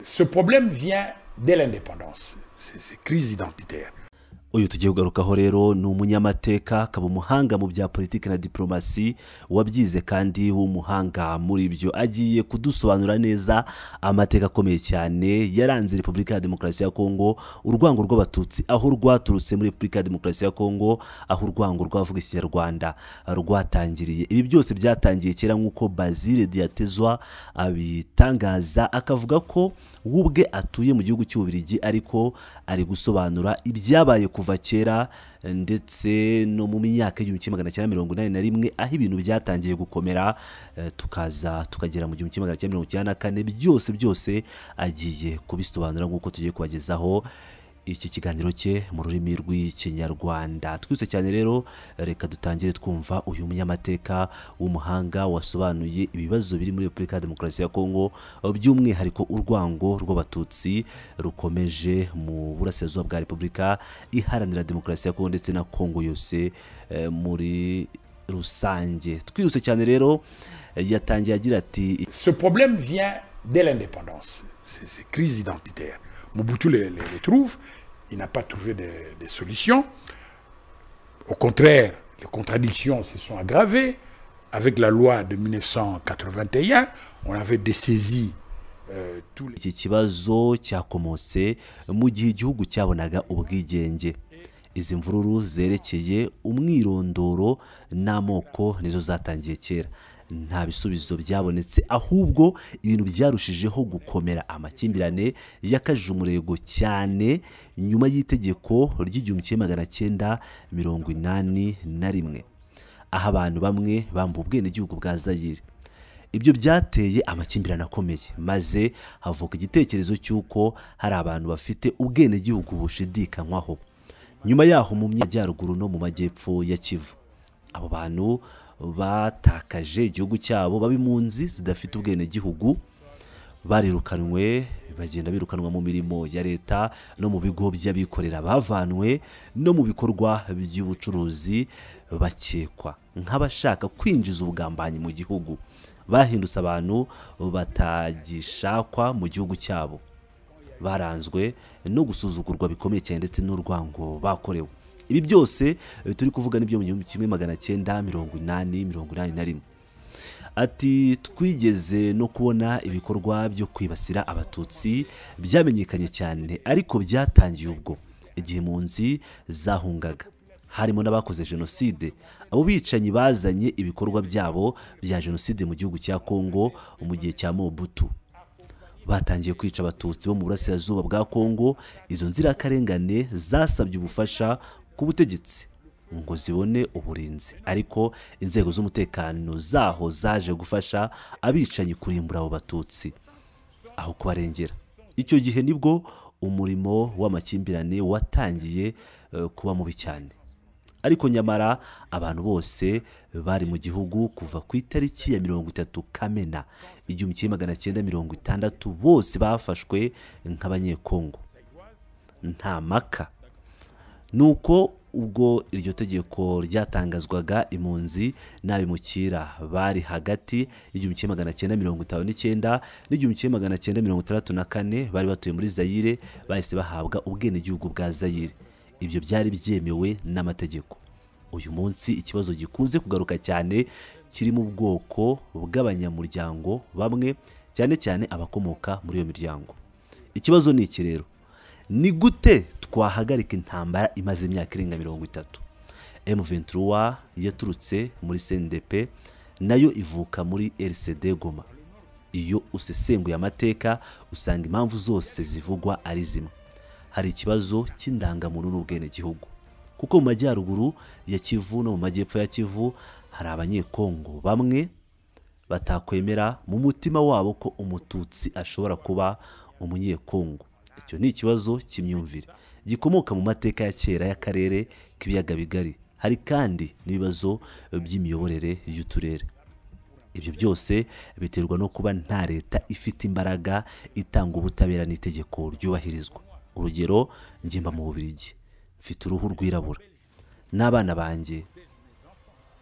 Ce problème vient dès l'indépendance, ces crises identitaires. Uyu tugiye kugarukaho rero ni umunyamateka, akaba umuhanga mu bya politiki na diplomasi, wabyize kandi w'umuhanga muri byo. Agiye kudusobanura neza amateka akomeye cyane yaranze Repubulika ya Demokarasi ya Kongo, urwango rw'Abatutsi aho rwaturutse muri Repubulika ya Demokarasi ya Kongo, aho urwango rw'abavuga Ikinyarwanda rwatangiriye. Ibi byose byatangiye kera nk'uko Basile Diatezwa abitangaza, akavuga ko we ubwe atuye mu gihugu cy'Ububiligi, ariko ari gusobanura ibyabaye kuva kera ndetse no mu myaka 1981, aho ibintu byatangiye gukomera, tukaza tukagera mu 1994. Byose agiye kubisobanura nk'uko tugiye kubagezaho iki kiganiro cye mu rurimi rw'Ikinyarwanda. Twese cyane rero reka dutangire twumva uyu munyamateka w'umuhanga wasobanuye ibibazo biri muri Repubulika ya Demokarasi ya Kongo, by'umwihariko urwango rw'Abatutsi rukomeje mu burasirazuba bwa Repubulika Iharanira Demokarasi ya Kongo ndetse na Kongo yose muri rusange. Twihuse cyane rero yatangiye agira ati: Ce problème vient dès l'indépendance, ces crises identitaires. Mobutu les trouve, il n'a pas trouvé de solution. Au contraire, les contradictions se sont aggravées. Avec la loi de 1981, on avait dessaisi tous les... Iki kibazo cyakomotse mu gihe igihugu cyabonaga ubwigenge. Izi mvururu zerekeye umwirondoro n'amoko nizo zatangiye kera. Nta bisubizo byabonetse, ahubwo ibintu byarushijeho gukomera. Amakimbirane yakajije umurego cyane nyuma y'itegeko ry'1981, aho abantu bamwe bambuwe ubwenegihugu bwa Zaire. Ibyo byateye amakimbirane akomeye, maze havuka igitekerezo cy'uko hari abantu bafite ubwenegihugu bushidikanywaho. Nyuma yaho mu majyaruguru no mu majyepfo ya Kivu, abo bantu batakaje igihugu cyabo, baba impunzi zidafite ubwenegihugu, barirukanwe, bagenda birukanwa mu mirimo ya leta no mu bigo by'abikorera, bavanwe no mu bikorwa by'ubucuruzi, bakekwa nk'abashaka kwinjiza ubugambanyi mu gihugu, bahindutse abantu batagishakwa mu gihugu cyabo, baranzwe no gusuzugurwa bikomeye cyane ndetse n'urwango bakorewe. Ibi byose turi kuvuga nibyo mu 1980-81. Ati twigeze no kubona ibikorwa byo kwibasira Abatutsi byamenyekanye cyane, ariko byatangiye ubwo igihe impunzi zahungaga, harimo n'abakoze jenoside. Abo bicanyi bazanye ibikorwa byabo bya jenoside mu gihugu cya Kongo mu gihe cya Mobutu. Batangiye kwica Abatutsi bo mu burasirazuba bwa Kongo. Izo nzirakarengane zasabye ubufasha ku butegetsi ngo zibone uburinzi, ariko inzego z'umutekano zaho zaje gufasha abicanyi kurimbura abo Batutsi aho kubarengera. Icyo gihe nibwo umurimo w'amakimbirane watangiye kuba mubi cyane. Ariko nyamara abantu bose bari mu gihugu kuva ku itariki ya 30 Kamena 1960 bose bafashwe nk'Abanyekongo, nta maka. Nuko ubwo iryo tegeko ryatangazwaga, impunzi n'abimukira bari hagati y'1959 n'1964 bari batuye muri Zaire bahise bahabwa ubwenegihugu bwa Zaire. Ibyo byari byemewe n'amategeko. Uyu munsi ikibazo gikunze kugaruka cyane kiri mu bwoko bw'abanyamuryango bamwe, cyane cyane abakomoka muri iyo miryango. Ikibazo ni iki rero: ni gute twahagarika intambara imaze imyaka irenga 30? M23 yaturutse muri CNDP, nayo ivuka muri RCD Goma. Iyo usesenguye amateka usanga impamvu zose zivugwa ari zimwe. Hari ikibazo cy'indangamuntu n'ubwenegihugu, kuko mu majyaruguru ya Kivu no mu majyepfo ya Kivu hari Abanyekongo bamwe batakwemera mu mutima wabo ko Umututsi ashobora kuba Umunyekongo. Icyo ni ikibazo cy'imyumvire gikomoka mu mateka ya kera y'akarere k'ibiyaga bigari. Hari kandi n'ibibazo by'imiyoborere y'uturere. Ibyo byose biterwa no kuba nta leta ifite imbaraga itanga ubutabera n'itegeko ryubahirizwa. Urugero, njye mba mu Bubiligi, mfite uruhu rwirabura n'abana banjye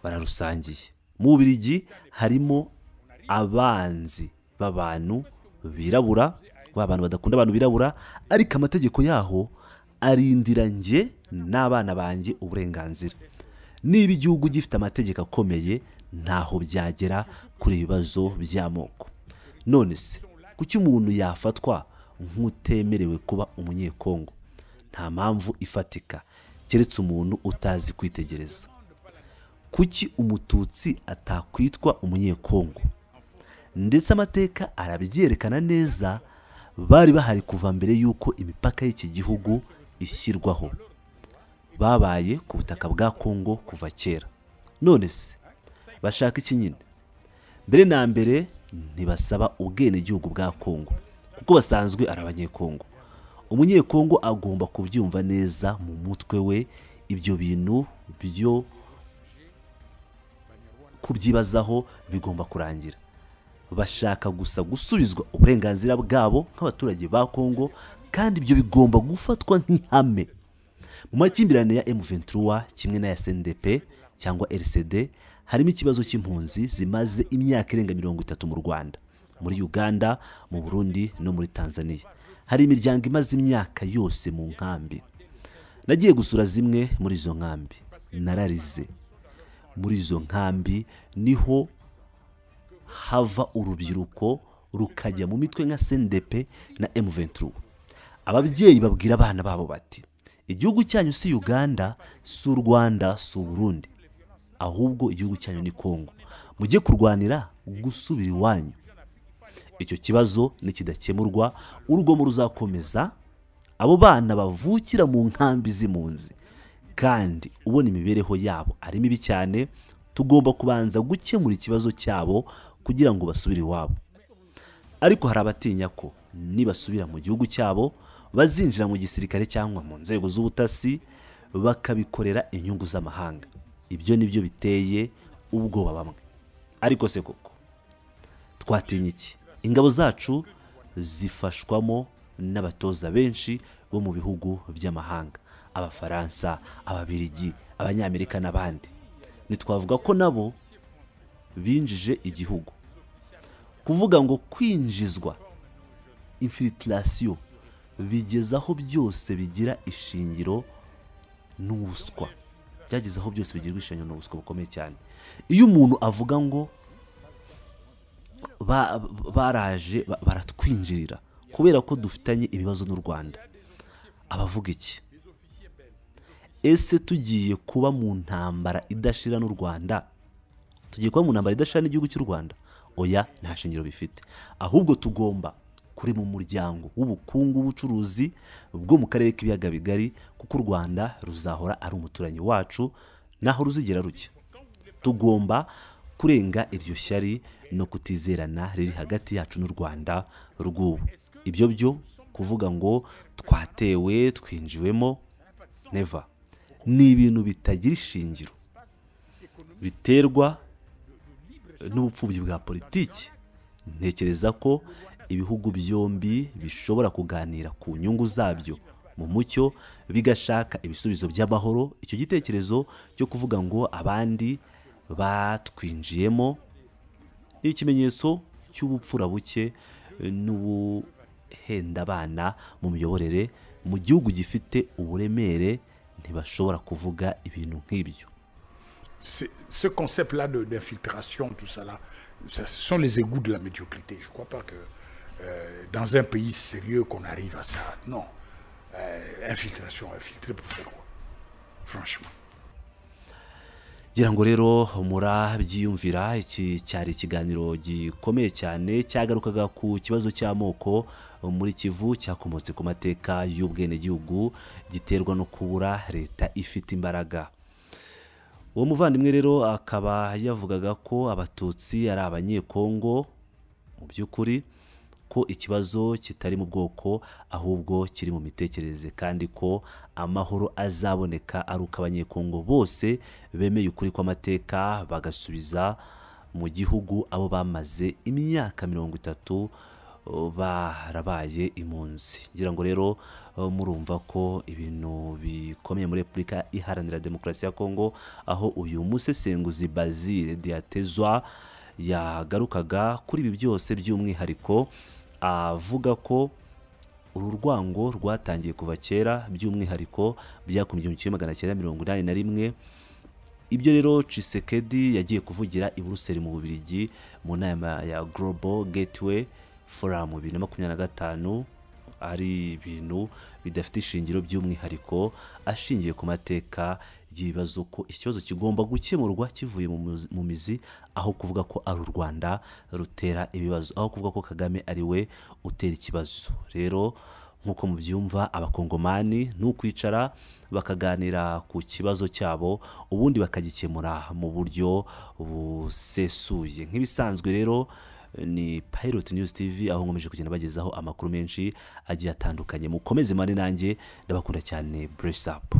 bararusangiye. Mu Bubiligi harimo abanzi b'abantu birabura Abantu badakunda abantu birabura, ariko amategeko yaho arindira njye n'abana banjye uburenganzira. Niba igihugu gifite amategeko akomeye, ntaho byagera kuri ibibazo by'amoko. None se kuki umuntu yafatwa nk'utemerewe kuba umunyekongo? Nta mpamvu ifatika, keretse umuntu utazi kwitegereza. Kuki umututsi atakwitwa umunyekongo? Ndetse amateka arabyerekana neza, bari bahari kuva mbere y'uko imipaka y'iki gihugu ishyirwaho. Babaye ku butaka bwa Kongo kuva kera. None se bashaka iki nyine? Mbere na mbere ntibasaba ubwenegihugu bwa Kongo kuko basanzwe ari abanyekongo. Umunyekongo agomba kubyumva neza mu mutwe we, ibyo bintu byo kubyibazaho bigomba kurangira. Bashaka gusa gusubizwa uburenganzira bwabo nk'abaturage ba Kongo, kandi ibyo bigomba gufatwa nk'ihame. Mu makimbirane ya M23 kimwe n'aya CNDP cyangwa RCD harimo ikibazo cy'impunzi zimaze imyaka irenga 30 mu Rwanda, muri Uganda, mu Burundi no muri Tanzania. Hari imiryango imaze imyaka yose mu nkambi. Nagiye gusura zimwe muri izo nkambi, nararize. Muri izo nkambi niho hava urubyiruko rukajya mu mitwe nka CNDP na M23. Ababyeyi babwira abana babo bati igihugu cyanyu si Uganda, si u Rwanda, si Burundi, ahubwo igihugu cyanyu ni Kongo, mujye kurwanira gusubira iwanyu. Icyo kibazo nikidakemurwa, urugomo ruzakomeza. Abo bana bavukira mu nkambi z'impunzi kandi ubona imibereho yabo ari mibi cyane, tugomba kubanza gukemura ikibazo cyabo kugira ngo basubire iwabo. Ariko hari abatinya ko nibasubira mu gihugu cyabo bazinjira mu gisirikare cyangwa mu nzego z'ubutasi bakabikorera inyungu z'amahanga. Ibyo nibyo biteye ubwoba bamwe. Ariko se koko twatinya iki? Ingabo zacu zifashwamo n'abatoza benshi bo mu bihugu by'amahanga, Abafaransa, Ababirigi, Abanyamerika n'abandi. Ntitwavuga ko nabo binjije igihugu. Kuvuga ngo kwinjizwa, infiltration, bigeza aho byose bigira ishingiro n'ubuswa. Byageze aho byose bigira ishingiro n'ubuswa bukomeye cyane. Iyo umuntu avuga ngo baraje baratwinjirira kubera ko dufitanye ibibazo n'u Rwanda, abavuga iki? Ese tugiye kuba mu ntambara idashira n'u Rwanda? Tugiye kuba mu ntambara idashira n'igihugu cy'u Rwanda? Oya, nta shingiro bifite. Ahubwo tugomba kuri mu muryango w'ubukungu w'ubucuruzi bwo mu karere k'ibiyaga bigari, kuko u Rwanda ruzahora ari umuturanyi wacu naho ruzigera rujya. Tugomba kurenga iryo shyari no kutizerana riri hagati yacu n'u Rwanda rw'ubu. Ibyo byo kuvuga ngo twatewe twinjiwemo, never, ni ibintu bitagira ishingiro, biterwa n'ubupfubyi bwa politiki. Ntekereza ko ibihugu byombi bishobora kuganira ku nyungu zabyo mu mucyo, bigashaka ibisubizo by'amahoro. Icyo gitekerezo cyo kuvuga ngo abandi batwinjiyemo ni ikimenyetso cy'ubupfura buke n'ubuhendabana mu miyoborere mu gihugu gifite uburemere. Ntibashobora kuvuga ibintu nk'ibyo. Ce concept-là d'infiltration, tout ça là, ça, ce sont les égouts de la médiocrité. Je ne crois pas que dans un pays sérieux qu'on arrive à ça. Non. Infiltration, infiltrer pour faire quoi? Franchement. Ngira ngo rero murabyiyumvira, iki cyari ikiganiro gikomeye cyane cyagarukaga ku kibazo cy'amoko muri Kivu, cyakomotse ku mateka y'ubwenegihugu giterwa no kubura leta ifite imbaraga. Uwo muvandimwe rero akaba yavugaga ko abatutsi ari abanyekongo mu by'ukuri, ko ikibazo kitari mu bwoko ahubwo kiri mu mitekerereze, kandi ko amahoro azaboneka ari uko abanyekongo bose bemeye ukuri kw'amateka bagasubiza mu gihugu abo bamaze imyaka 30 barabaye impunzi. Ngira ngo rero murumva ko ibintu bikomeye muri Repubulika Iharanira Demokarasi ya Kongo, aho uyu musesenguzi Basile Diatezwa yagarukaga kuri ibi byose, by'umwihariko avuga ko Uru rwango rwatangiye kuva kera, by'umwihariko byakumye 1981. Ibyo rero Tshisekedi yagiye kuvugira i Buruseli mu Bubiligi mu nama ya Global Gateway Forum 2025 ari ibintu bidafite ishingiro, by'umwihariko ashingiye ku mateka y'ibibazo, ko ikibazo kigomba gukemurwa kivuye mu mizi, aho kuvuga ko ari u Rwanda rutera ibibazo, aho kuvuga ko Kagame ari we utera ikibazo. Rero nk'uko mubyumva, abakongomani ni ukwicara bakaganira ku kibazo cyabo, ubundi bakagikemura mu buryo busesuye. Nk'ibisanzwe rero ni Pilot News TV, aho nkomeje kugenda bagezaho amakuru menshi agiye atandukanye. Mukomeze mane nanjye, ndabakunda cyane. Bless up.